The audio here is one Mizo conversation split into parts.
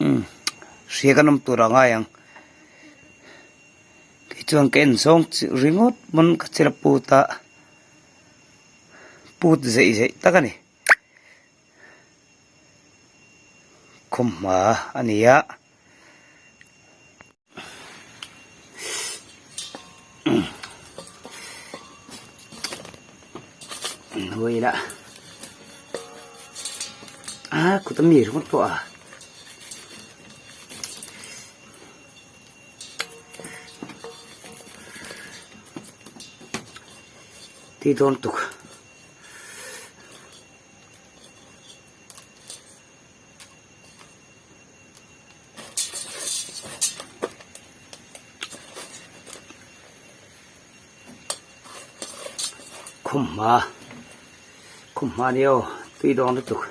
Umm hria kan awm tur a ngai ang kei chuan ka en zawng chi ringawt pawn ka chil a put a put zeih zeih tak a ni khawmhma a ni a. Hnuai lah a kut a mi ringawt pawh a ti dawn tuk. Khumhma khumhma a ni aw tui dawn lutuk.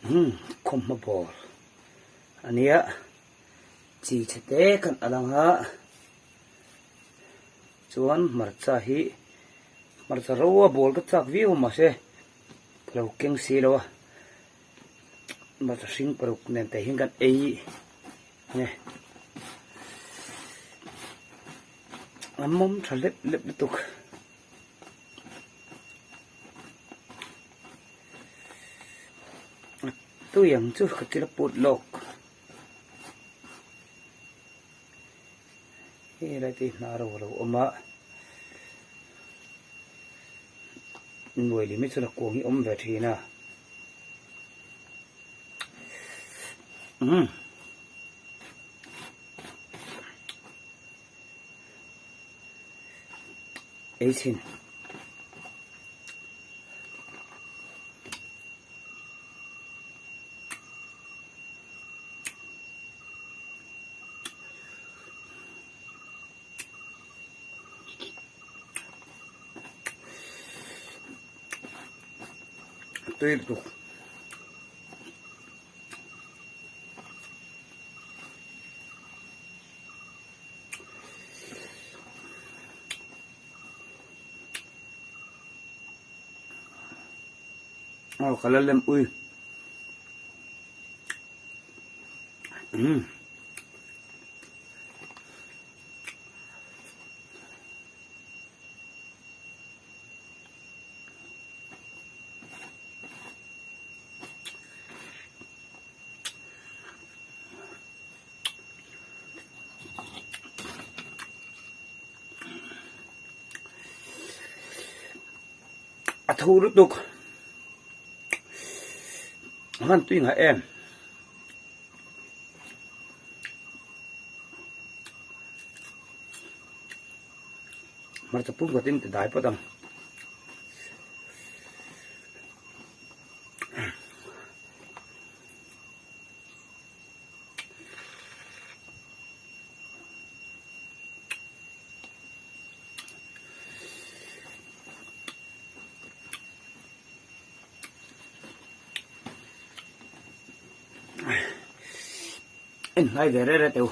Umm khumhma ball a nia chi chhe te kan a lang a. Chuan hmarcha hi hmarcha ro a bawl ka chak viau a mahse ka lo keng si lo a hmarcha hring paruk nen te hian kan ei a ni a mawm tha lep lep lutuk. A tui ang chu ka chil a put lawk. Hei lai te hi hna ro a lo awm a nuai leh mai chuan a kuang hi a awm ve thin a umm ei chhin. Tui lutuk. Aw ka la lem ui. Umm. A tho lutuk. Hman tui ngah em. Hmarcha pum khatin ti dai phawt ang. En hnai ve rere teu.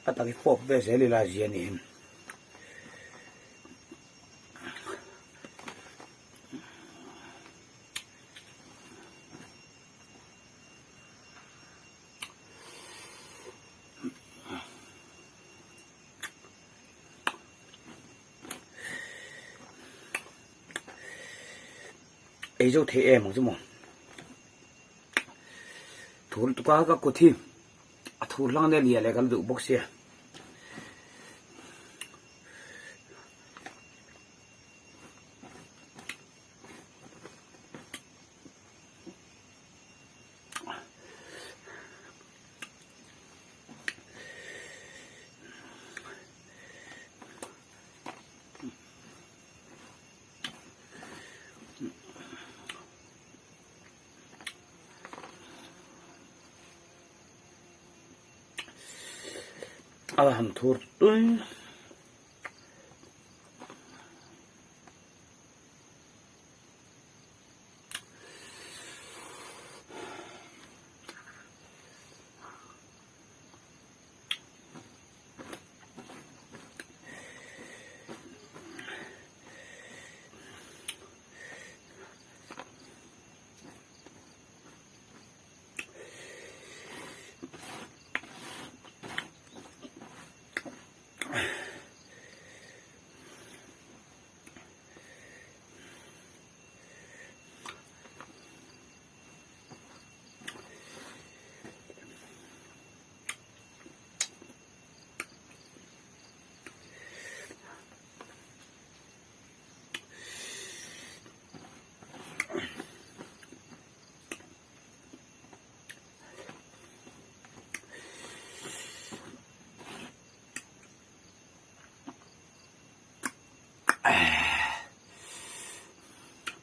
A tak hi fawp ve zel ila zia ni hi. Ei zo thei em ang chu maw thur tuka ka kut hi a thur hlang ania lia leh ka la duh bawk sia. A han thur tui.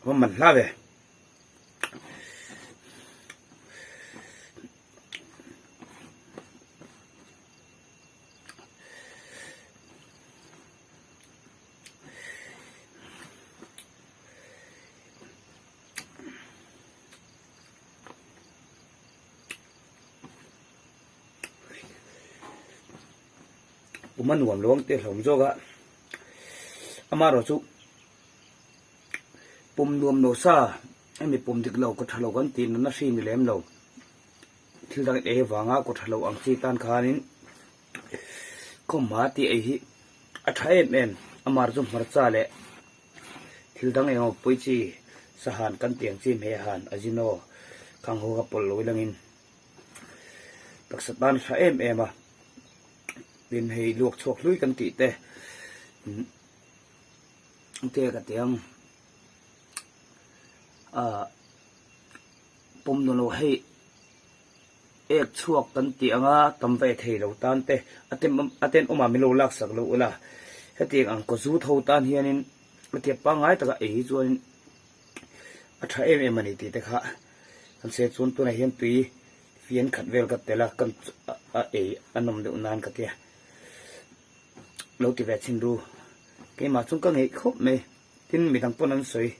Va man hla ve. Pum a nuam lo ang tih a hlawm zawk a, amaherawh chu pum nuam lo sa hemi pum dik lo kaw tha lo kan tih nana hri ni lem lo thil dang ei avanga kaw tha lo ang chi tan khanin khawmhma tih ei hi a tha em em amaherawh chu hmarcha leh thil dang eng emaw pawih chi sahan kan tih ang chi hmeihan ajino khang ho kha pawlh lo ilangin taksa tan a tha em em a tin hei luak chhuak hlui kan tih te te ka ti ang ah pawm dawn lo hei ek chhuak kan tih anga tam ve thei lo tan te a ten a tenawmah min lo laksak lo ula hetiang ang kaw zu tho tan hianin a tiap pangngai taka ei hi chuanin a tha em em a ni tih te kha kan se chuan tunah hian tui fian khat vel ka tel a kan a ei a nawm deuh nan ka tia lo ti ve chhin ru keimah chuan ka ngeih khawp mai tin midang pawn an sawi.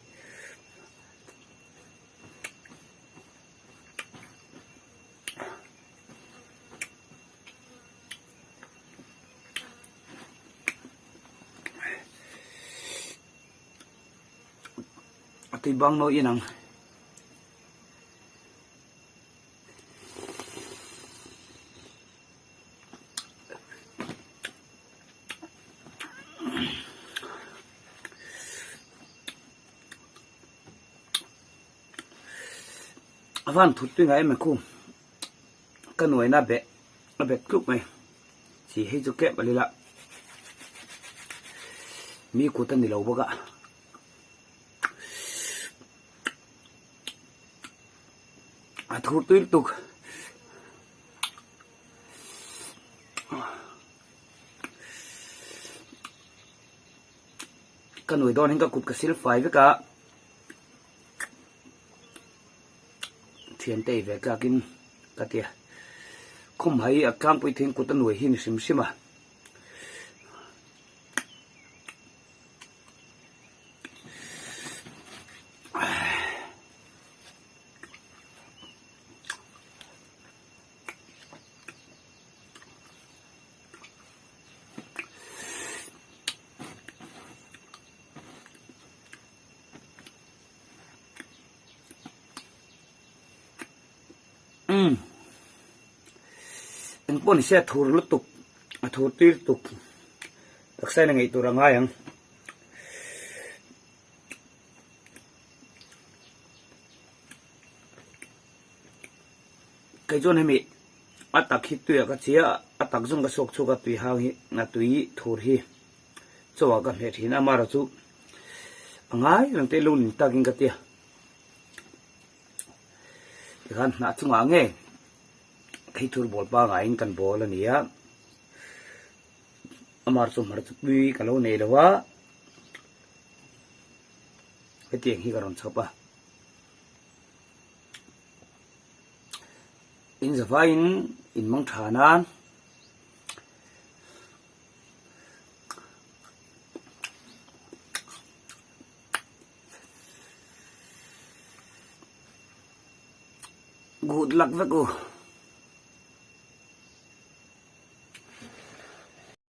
A tui bang nawi in ang. A van thut tui ngai em em khu ka nuaina beh a bet tluk mai chi hei chu kep a lila mi kut a ni lo bawk a. A thur tui lutuk. Ka nuai dawn hian ka kut ka sil fai vek a. Thiante ei ve tlakin ka ti a. Khawmhai a tlangpui thing kut a nuai hi ni hrim hrim a. Engpawh ni se a thur lutuk, a thur tui lutuk taksa in a ngeih tur a ngai ang. Kei chuan hemi a tak hi tuiah ka chhia a, a tak zawng ka suak chhuak a tui hang hi a tui thur hi chauhah ka hmeh thin a, amaherawhchu chu a ngai reng te lo nin takin ka tia. Tikhan hnah chungah nge thei thur bawl pangaiin kan bawl a ni a, amaherawhchu hmarcha pui ka lo nei lo a, hetiang hi ka rawn chhawp a. In zavaiin in mang tha nan. Good luck vek u.